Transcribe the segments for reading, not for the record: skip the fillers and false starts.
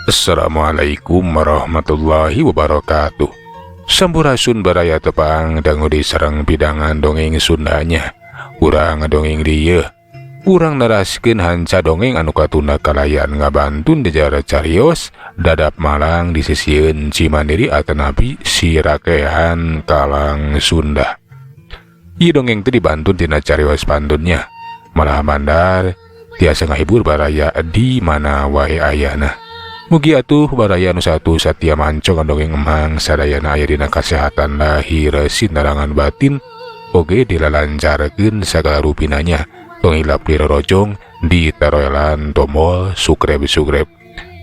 Assalamualaikum warahmatullahi wabarakatuh. Sampurasun baraya tepang dangu di sareng pidangan dongeng Sundanya. Urang dongeng dieu. Urang neraskeun hanca dongeng anu katunda kalayan ngabantun jajara carios dadap malang di sisieun Cimandiri atanapi Sirakehan Kalang Sunda. Ieu dongeng teh dibantun tina carios pantunnya. Malah mandar tiasa ngahibur baraya di mana wae ayana. Mugi atuh baraya nu satu satia mancong dongeng emang sadayana aya dina kasehatan lahir sinarangan batin oge dilalancarkeun sagala rupinanya. Tong hilap dirorojong ditaroelan tombol subscribe.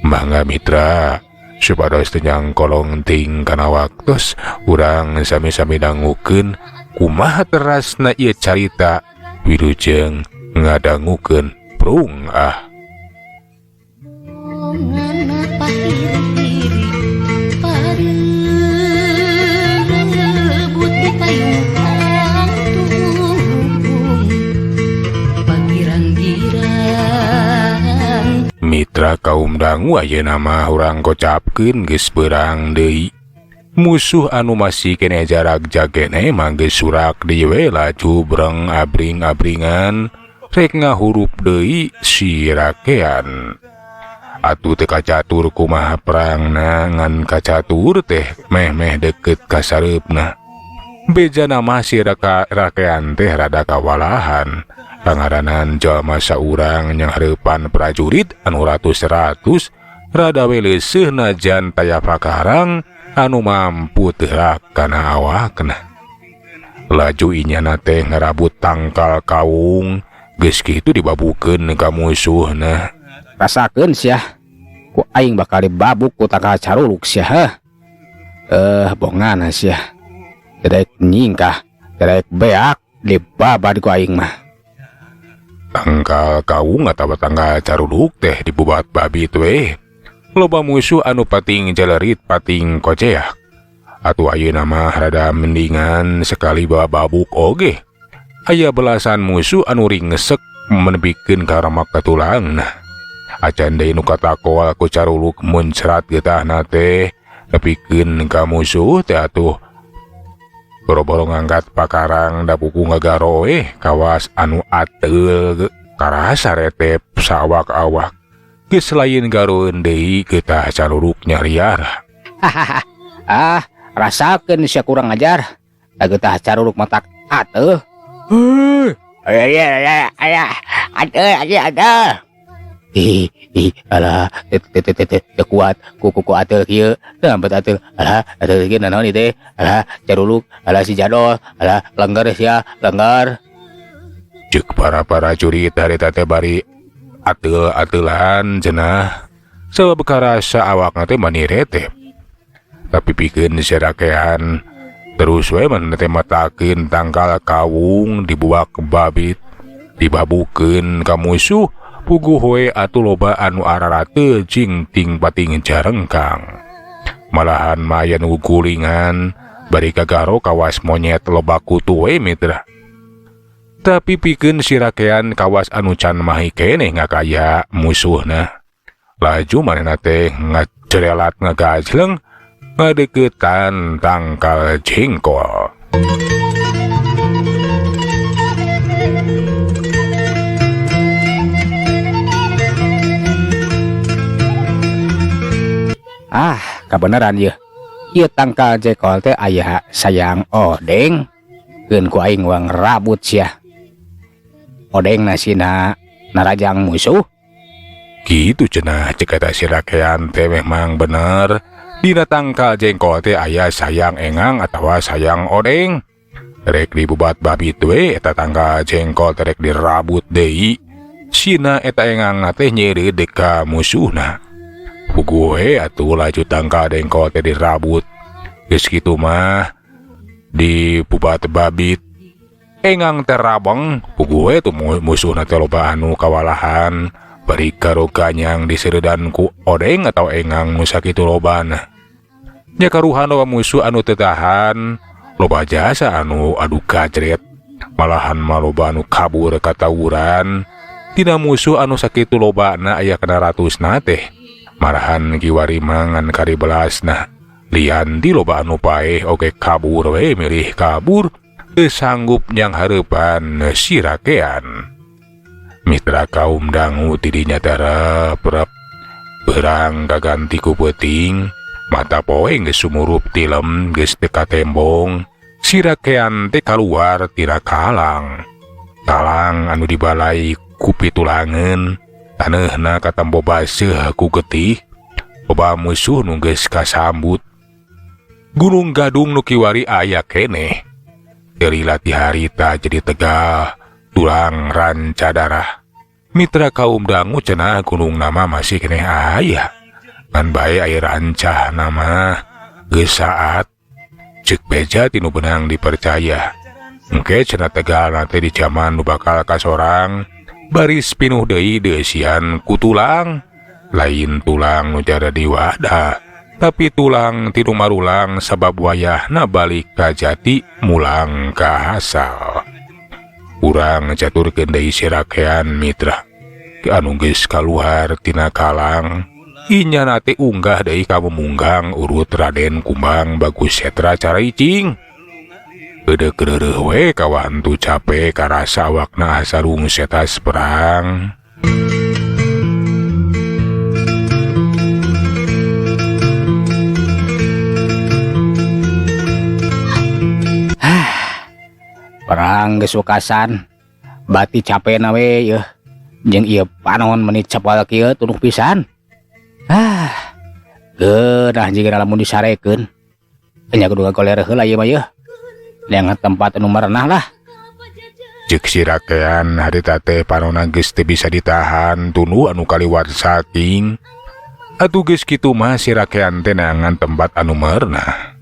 Mangga mitra supados teu nyangkolong ting kana waktos urang sami-sami dangukeun kumaha terasna ieu carita wilujeng ngadangukeun prung ah. Mitra kaum dangu ayeuna mah urang kocapkeun geus beurang deui. Musuh anu masih keneh jarak jagene mah geus surak deui we laju breng abring-abringan rek ngahurup deui si rakean. Atuh teu kacatur kumaha perangna ngan kacatur teh meh-meh deukeut ka sareupna. Bejana mah si rakean teh rada kawalahan. Pangaranan jalma saurang nyanghareupan prajurit anu ratus-ratus rada we leuseuh najan taya pakarang anu mampu teurak kana awakna. Laju inyana teh ngarabut tangkal kaung geus kitu dibabukeun ka musuhna. Rasakeun sia, ku aing bakal dibabuk ku tangkal caruluk sia heh. Bongana sia. Derek nyingkah, derek beak dibabad ku aing mah. Tangkal kaung atawa tangkal caruluk teh dibubat babi we. Loba musuh anu pating jalerit pating koceak. Atuh ayeuna mah rada mendingan sekali bawa babuk oge. Aya belasan musuh anu ringesek menebikeun ka remak ka tulangna. Acan deui nu katakoal ku caruluk muncrat getahna teh nepikeun ka musuh teh atuh. Boro-boro ngangkat pakarang da buku ngagaro kawas anu ateul karasa retep sawak-awak. Geus lain garoeun deui getah caruluk nyariara. Ah, rasakeun sia kurang ajar. Da getah caruluk matak ateul. Aya aya ateul aya ateul. Ih, ih, alah, teu kuat, ku ateul kieu, teu ampet ateul, alah, ateul kieu nanaon ieu teh, alah, caruluk, alah si jadol, alah, lengger sia, lengger. Ceuk para prajurit harita teh bari ateul-ateulan cenah, sabab karasa awakna teh mani retep. Tapi pikeun serakean terus we manehna teh matakeun tangkal kawung dibuak babit, dibabukeun ka musuh. Puguh we atuh loba anu ararate jeung ting pating jarengkang. Malahan mah aya nu gulingan bari kagaro kawas monyet loba kutu we mitra. Tapi pikeun si rakean kawas anu can mahi keneh ngakaya musuhna. Laju manehna teh ngacerelat ngagajleng ngadeukeutan tangkal jengkol. Ah, kabeneran yeuh. Ieu tangkal jengkol teh aya sayang odeng. Keun ku aing wang rabut sia. Odeng nasina narajang musuh. Kitu cenah cek eta si rakean teh memang bener. Dina tangkal jengkol teh aya sayang engang atawa sayang odeng. Rek dibubat babi we eta tangkal jengkol teh rek dirabut deui. Sina eta engang teh nyeri deuk ka musuhna. Puguh we atuh laju tangkal dengkol teh dirabut. Geus kitu mah dibubat babit. Engang teh rabeng, puguh we tuh musuhna teh loba anu kawalahan. Bari karoganyang diseureudan ku odeng atau engang nu sakitu lobana. Nya karuhan loba musuh anu teu tahan, loba jasa anu adu gajret. Malahan mah loba anu kabur katawuran. Tina musuh anu sakitu lobana aya kana ratusna teh. Marahan kiwari mangan karibelasna. Lian di loba anu paeh oge kabur we milih kabur teu sanggup nyang hareupan si rakean. Mitra kaum dangu tidinya taraprap. Perang kaganti ku peuting, mata poe geus sumurup tilem geus teu katembong. Si rakean teh kaluar tina kalang. Kalang anu dibalai ku pitulangeun, taneuhna katempo baseuh ku getih. Loba musuh nu geus kasambut. Gunung Gadung nu kiwari aya keneh. Teu lila ti harita jadi tegal, tulang ranca darah. Mitra kaum dangu cenah gunung nama masih keneh aya. Ngan bae aya rancah nama geus saat ceuk beja tinu benang dipercaya. Engke cenah tegal teh di jaman nu bakal kasorang baris pinuh deui deusian ku tulang. Lain tulang nu jada diwadah, tapi tulang tinu marulang sabab wayahna balik ka jati mulang ka asal. Urang caturkeun deui si rakean mitra anu geus kaluar tina kalang. Inya teh unggah deui ka mumunggang urut Raden Kumbang Bagus Setra caricing. Geudeuh-geudeuh we kawantu cape karasa awakna asa rungsetas perang. Perang geus wekasan, bati capena we yeuh. Jeung ieu panon meni cepal kieu tunuh pisan. Ah, geunah jiga lamun disarekeun. Nya kudu ngagoler heula ieu mah yeuh. Neangan tempat anu merenah lah. Ceuk si rakean harita teh panonna geus teu bisa ditahan tunduh anu kaliwat saking. Atuh geus kitu mah si rakean teh neangan tempat anu merenah.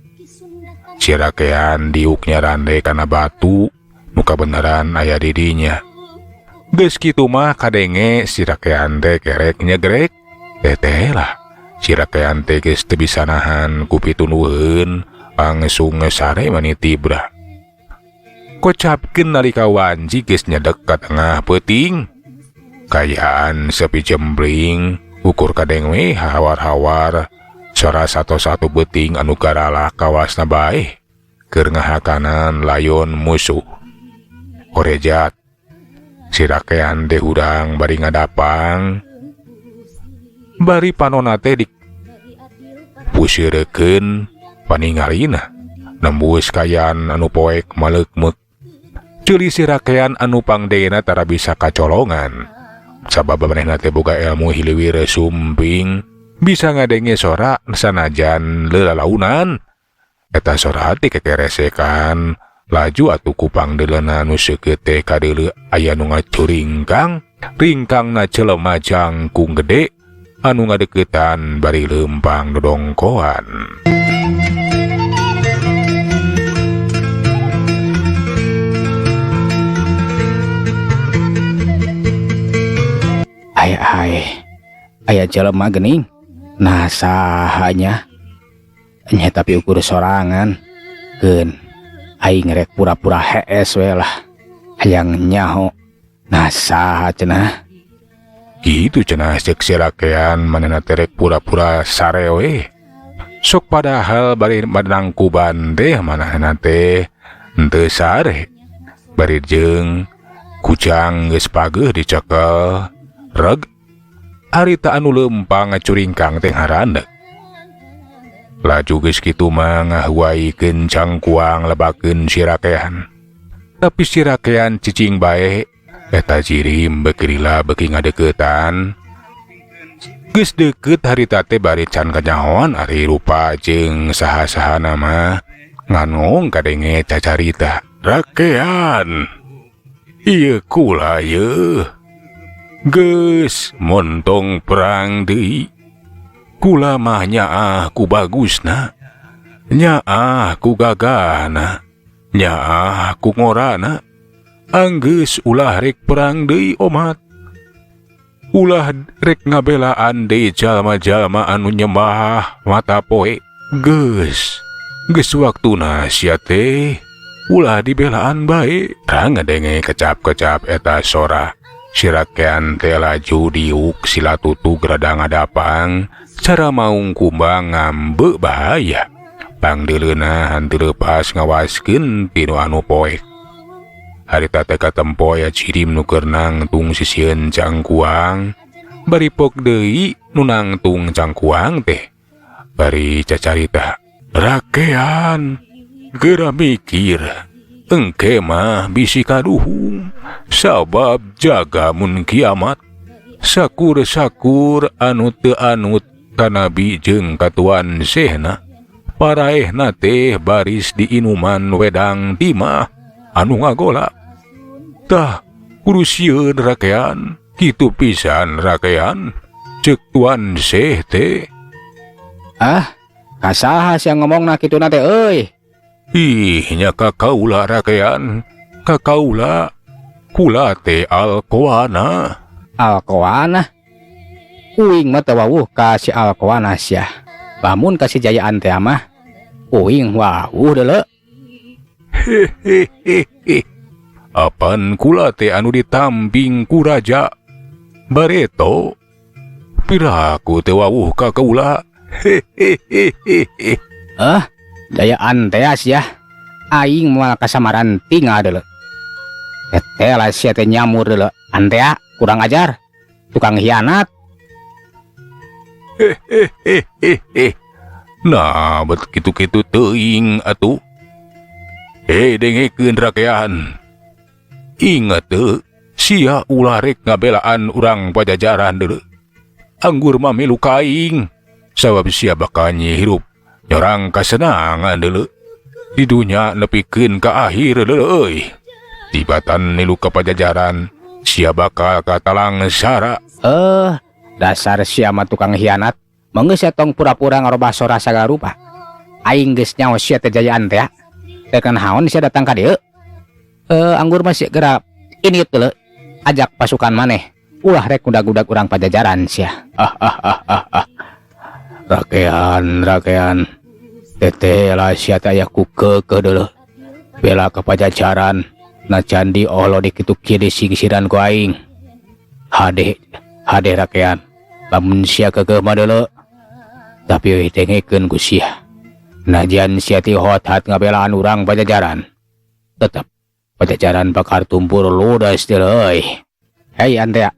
Si rakean diuk nyarande kana batu nu kabeneran aya di dinya. Geus kitu mah kadenge si rakean teh kerek nyegrek. Teteh lah si rakean teh geus teu bisa nahan ku pitunuheun langsung sare mani tibra. Kocapkeun nalika wanci geus nyedek ka tengah peuting. Kayaan sepi jembling ukur kadeng we hawar-hawar sora satu-satu beuting anu garalah kawasna bae keur ngahakanan layon musuh. Orejat si rakean teh hudang bari ngadapang bari panonna teh dipusireukeun paningalina nembus kayan anu poek maleukmeuk. Ceuli si rakean anu pangdeuna tara bisa kacolongan sabab manehna teh boga ilmu hiliwir sumping bisa ngadenge sora sanajan lelalaunan. Eta sora teh kekeresekan laju atuh ku pangdeuleuna nu seukeut teh kadeuleu aya nu ngacuringkang ringkangna jelema jangkung gede anu ngadeuketan bari leumpang dodongkoan. Aya ai aya jelema geuning nah sahanya nya tapi ukur sorangan keun aing rek pura-pura hees we lah hayang nyaho nah saha cenah kitu cenah ceuk si rakean manehna teh rek pura-pura sare we sok padahal bari nangkuban teh manehna teh henteu sare bari jeung kujang geus pageuh dicekel reg harita anu leumpang ngacuringkang teh ngarandeuk. Laju geus kitu mah ngahuaikeun cangkuang lebakeun si rakean. Tapi si rakean cicing bae eta jirim beuki lila beuki ngadeuketan. Geus deukeut harita teh bari can kanyahoan ari rupa jeung saha-sahana mah nganong kadenge cacarita. Rakean ieu kula yeuh geus montong perang deui. Kula mah nyaah ku bagusna, nyaah ku gagahna, nyaah ku ngorana. Anggeus ulah rek perang deui omat. Ulah rek ngabelaan deui jalma-jalma anu nyembah mata poe. Geus, geus waktuna sia teh ulah dibelaan bae. Rang ngadenge kecap-kecap eta sora. Si rakean teh laju diuk sila tutug rada ngadapang cara maung kumbang ngambe bahaya. Pangdeuleuna henteu leupas ngawaskeun tinu anu poek. Harita teh katempo aya cirim nu keur nangtung sisieun cangkuang, bari pok deui nu nangtung cangkuang teh. Bari cacarita, rakean geura mikir, engke mah bisi kaduhung sabab jaga mun kiamat. Sakur-sakur anu teu anut ka nabi jeung ka tuan sehna. Paraehna teh baris diinuman wedang timah anu ngagola. Tah kudu sieun rakean, kitu pisan rakean, ceuk tuan seh teh. Ah, kasaha sia ngomongna kituna teh euy? Ih, nya ka kaula rakean, ka kaula. Kula teh alkoana. Alkoana? Uing mah teu wawuh ka si alkoana sia. Lamun ka si Jayaan teh mah uing wawuh deuleu. Hehehehe. Apan kula teh anu ditamping ku raja Bareto. Piraku teh wawuh ka kaula. Hehehehe. Eh, Jayaan teh sia. Aing moal kasamaran tinggal deuleu. Teteh lah sia teh nyamur deuleu. Antea kurang ajar, tukang hianat. Hehehehe. Nah, bet kitu-kitu teuing atuh. Dengekeun rakean. Ingat teu, sia ulah rek ngabelaan urang Pajajaran deuleu. Anggur mah milu ka aing, sabab sia bakal nyihirup nyorang kasenangan deuleu. Di dunya nepikeun ka akhir deuleu euy. Tibatan milu ka Pajajaran, sia bakal katalang sara. Dasar sia mah tukang hianat. Mangga sia tong pura-pura ngarobah sora sagala rupa. Aing geus nyaho sia teh Jayaan teh. Teh naon sia datang ka dieu? Anggur mah sia geura ini deuleu. Ajak pasukan maneh. Ulah rek ngudag-udag urang Pajajaran sia. Ah, ah, ah, ah, ah. Rakean, rakean. Teteh lah sia teh aya ku keukeuh deuleu. Bela ka Pajajaran. Najan di olo di kitu kieu disingsiran ku aing. Hade, hade rakean. Lamun sia keukeuh mah deuleu. Tapi euy dengekeun ku sia. Najan sia ti hot-hat ngabelaan urang Pajajaran. Tetep Pajajaran bakal tumpur ludes deuleu euy. Hei antea.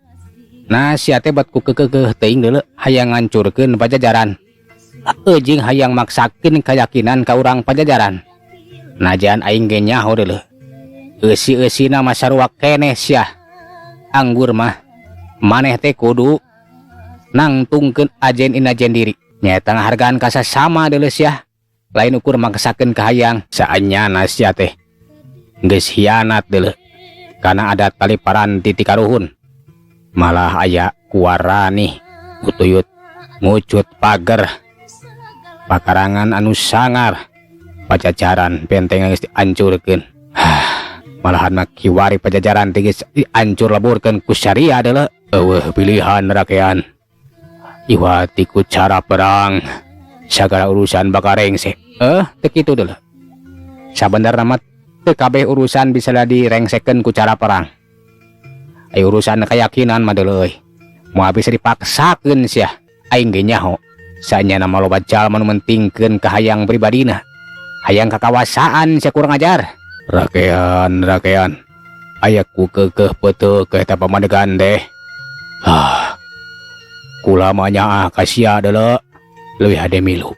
Nah sia teh bat ku keukeuh teuing deuleu hayang ngancurkeun Pajajaran. Jeung hayang maksakeun keyakinan ka urang Pajajaran. Najan aing ge nyaho deuleu. Eusi-eusina mah sarua keneh sia. Anggur mah maneh teh kudu nangtungkeun ajen inajen diri. Nyaeta ngahargaan ka sasama deuleu sia. Lain ukur maksakeun kahayang saanyana sia teh. Geus hianat deuleu. Kana adat tali paranti ti karuhun. Malah aya kuwarani ngutuyut ngucut pager. Pakarangan anu sangar. Pajajaran benteng geus diancurkeun. Malahan mah kiwari Pajajaran teh geus diancur leburkeun ku syariah deuleu. Eueuh pilihan rakean. Iwati ku cara perang. Sagala urusan bakal rengse. Teu kitu deuleu. Sabenerna mah teu kabeh urusan bisa direngsekeun ku cara perang. Ai urusan keyakinan mah deuleu euy. Moal bisa dipaksakeun sia. Aing ge nyaho. Saenyana mah loba jalma nu mentingkeun kahayang pribadina. Hayang kakawasaan sia kurang ajar. Rakean, rakean. Aya ku keukeuh peuteuk ka eta pamadegan teh. Ah. Kula mah nyaah ka sia deuleu. Leuwih hade milu.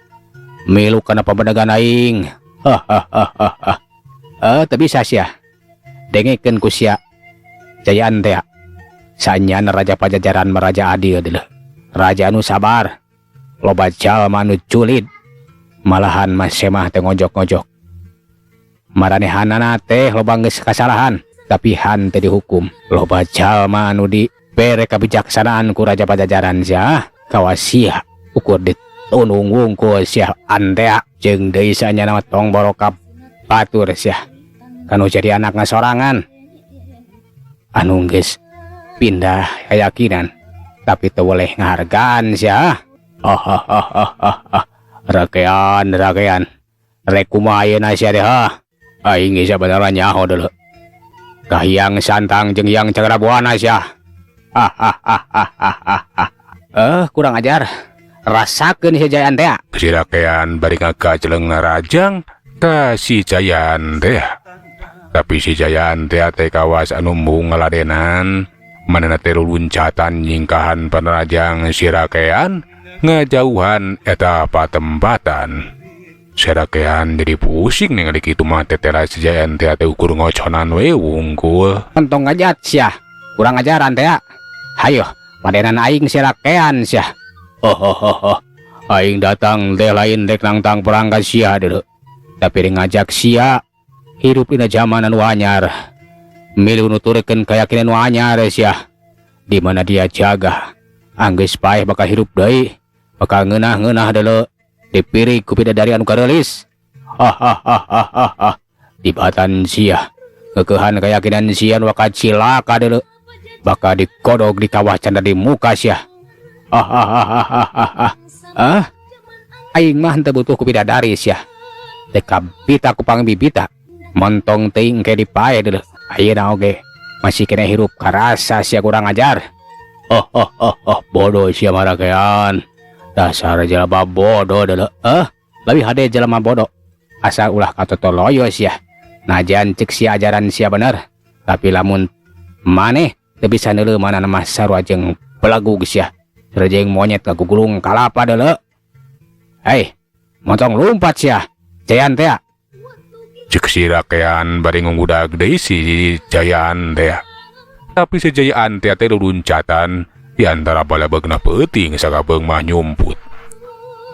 Milu kana pamadegan aing. Hahaha. Teu bisa sia. Dengekeun ku sia. Jayaan teh. Saenyana raja Pajajaran mah raja adil deuleu. Raja anu sabar. Loba jalma anu julid. Malahan mah semah teh ngojok-ngojok. Maranehanana teh loba geus kasalahan, tapi han teh dihukum. Loba jalma anu dibere kebijaksanaan ku raja Pajajaran sia. Kawas sia ukur ditunung wungkul sia antea jeung deui saenyana mah tong borokap batur sia. Kanu jadi anak ngasorangan. Anu geus pindah keyakinan tapi teu boleh ngahargaan sia. Hahaha. Rakean, rakean. Rek kumaha ayeuna sia teh ha? Aing geus sabenerna nyaho deuleu. Kahiyang Santang jeung Hyang Cakrabuana sia. Kurang ajar. Rasakeun si Jayan teh. Si Rakean bari ngagajeleng narajang ka si Jayan teh. Tapi si Jayan teh teh kawas anu embung ngaladenan. Manehna teh luluncatan nyingkahan panarajang si Rakean ngajauhan eta patempatan. Si Rakean jadi pusing ningali kitu mah tetela si Jayan teh teh ukur ngoconan we wungkul. Entong ngajat sia. Kurang ajaran teh. Hayo, padenan aing si Rakean sia. Oh, oh, oh, oh. Aing datang teh lain dek nangtang perang ka sia deuleu. Tapi rek ngajak sia hirup dina zaman anu anyar. Milu nuturkeun keyakinan nu anyar sia. Di mana dia jaga anggeus paeh bakal hirup deui, bakal ngeunah-ngeunah deuleu. Dipirig ku bidadari anu kareulis. Hahaha. Dibatan sia kekeuhan keyakinan sia nu bakal cilaka deuleu. Bakal dikodok di kawah canda di muka sia. Hahaha. Ah, aing mah henteu butuh ku bidadari sia. Teu kabita ku pangbibita. Montong teuing engke dipae deuleu. Ayeuna oge masih kena hirup karasa sia kurang ajar. Oh, oh, oh, oh, bodoh sia marakean. Dasar jelema bodoh deuleu. Leuwih hade jelema bodoh. Asal ulah katotoloyo sia. Najan ceuk sia ajaran sia bener, tapi lamun maneh teu bisa neuleuh mana mah sarua jeung belagug sia. Sarua jeung monyet ngagugulung kalapa deuleu. Hei, montong lumpat sia. Jayan teh. Ceuk si Rakean bari ngudag deui si Jayan teh. Tapi si Jayan teh teh luluncatan di antara balabeugna peuting sakabeung mah nyumput.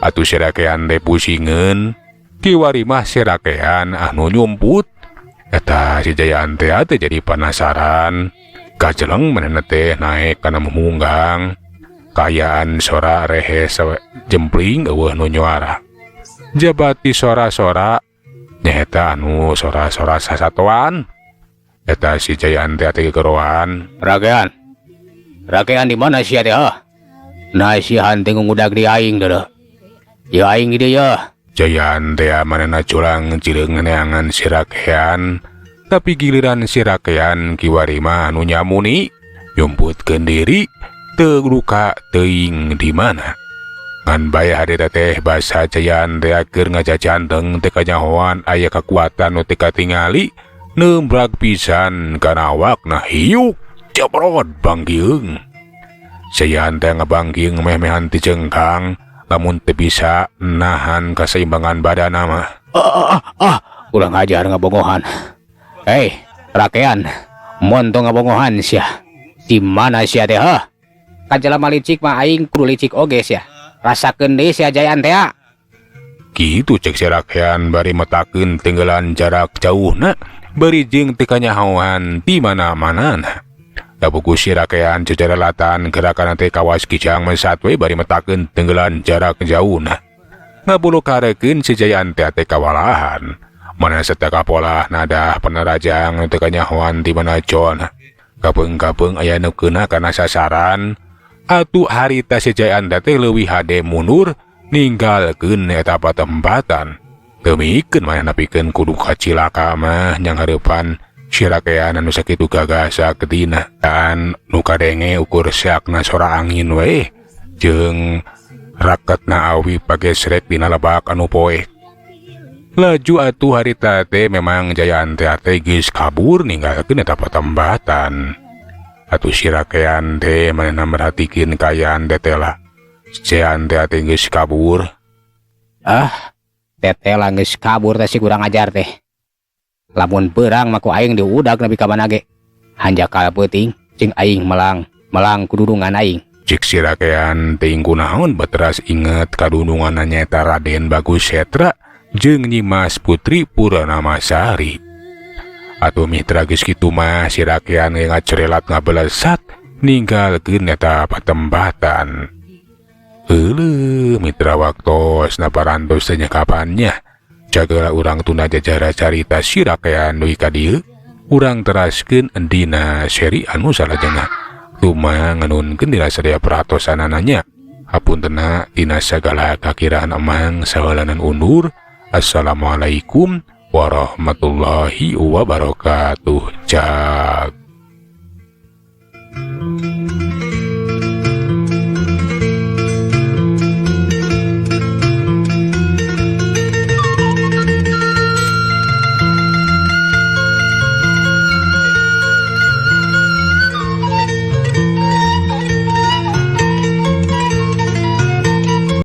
Atuh si Rakean teh pusingeun, kiwari mah si Rakean anu nyumput. Eta si Jayan teh teh jadi penasaran. Kajeleng manehna teh naek kana memunggang. Kaayaan sora rehe jempling eueuh nu nyuara. Jabati sora-sora nyaeta anu sora-sora sasatoan. Eta si Jayan teh teh gegeroan. Rakean. Rakean di mana sia teh? Hah? Nah sia teh ngudag di aing deuleu. Ya aing di dieu. Jayan teh manehna culang cileung neangan si Rakean. Tapi giliran si Rakean kiwari mah anu nyamuni nyumputkeun diri teu luka teuing di mana. Ngan bae harita teh basa Jayan teh keur ngajajanteng teh kanyahoan aya kakuatan nu teu katingali neumbrak pisan kana awakna hiuk jebrot bangkieung. Jayan teh ngabangkieung meh-mehan ti cengkang lamun teu bisa nahan kaseimbangan badanna mah. Ah, ah, ah, kurang ajar ngabongohan. Hei, Rakean, montong ngabongohan sia. Di mana sia teh heuh? Ka jelema licik mah aing kudu licik oge sia. Rasakeun deui sia Jayan teh. Kitu cek si Rakean bari metakeun tenggelan jarak jauhna bari jeung teu kanyahoan di mana-manana. Da buku si Rakean cecerelatan gerakan teh kawas kijang mesat we bari metakeun tenggelan jarak jauhna. Ngabulu karekeun si Jayan teh teh kawalahan. Mana sateka pola nada penerajang teu kanyahoan di mana jon. Kapeung-kapeung aya nu keuna kana sasaran. Atuh harita si Jayan teh leuwih hade mundur ninggalkeun eta patempatan. Teu mikeun manehna pikeun kudu kacilaka mah nyanghareupan si Rakean anu sakitu gagah saketina. Dan nu kadenge ukur seakna sora angin we jeung raketna awi pagesrek dina lebak anu poek. Laju atuh harita teh memang Jayan teh teh geus kabur ninggalkeun eta patempatan. Atuh si Rakean teh manehna merhatikeun kaayaan tetela. Jayan teh teh geus kabur. Ah, tetela geus kabur teh si kurang ajar teh. Lamun perang mah ku aing diudag nepi ka mana ge. Hanjakal peuting jeung aing melang, melang kududungan aing. Cik si Rakean teuing kunaon beteras inget kadununganna nyaeta Raden Bagus Setra jeung Nyi Mas Putri Purnamasari. Atuh mitra geus kitu mah si Rakean ge ngacerelat ngabelesat ninggalkeun eta patempatan. Euleuh mitra waktos naparantos teh nyekapannya. Jagala urang tuna jajara carita si Rakean deui ka dieu. Urang teraskeun dina seri anu salajengna. Tuma nganunkeun dina sadaya perhatosanana. Hapuntena dina sagala kakiraan emang sahelanan undur. Assalamualaikum warahmatullahi wabarakatuh. Cak.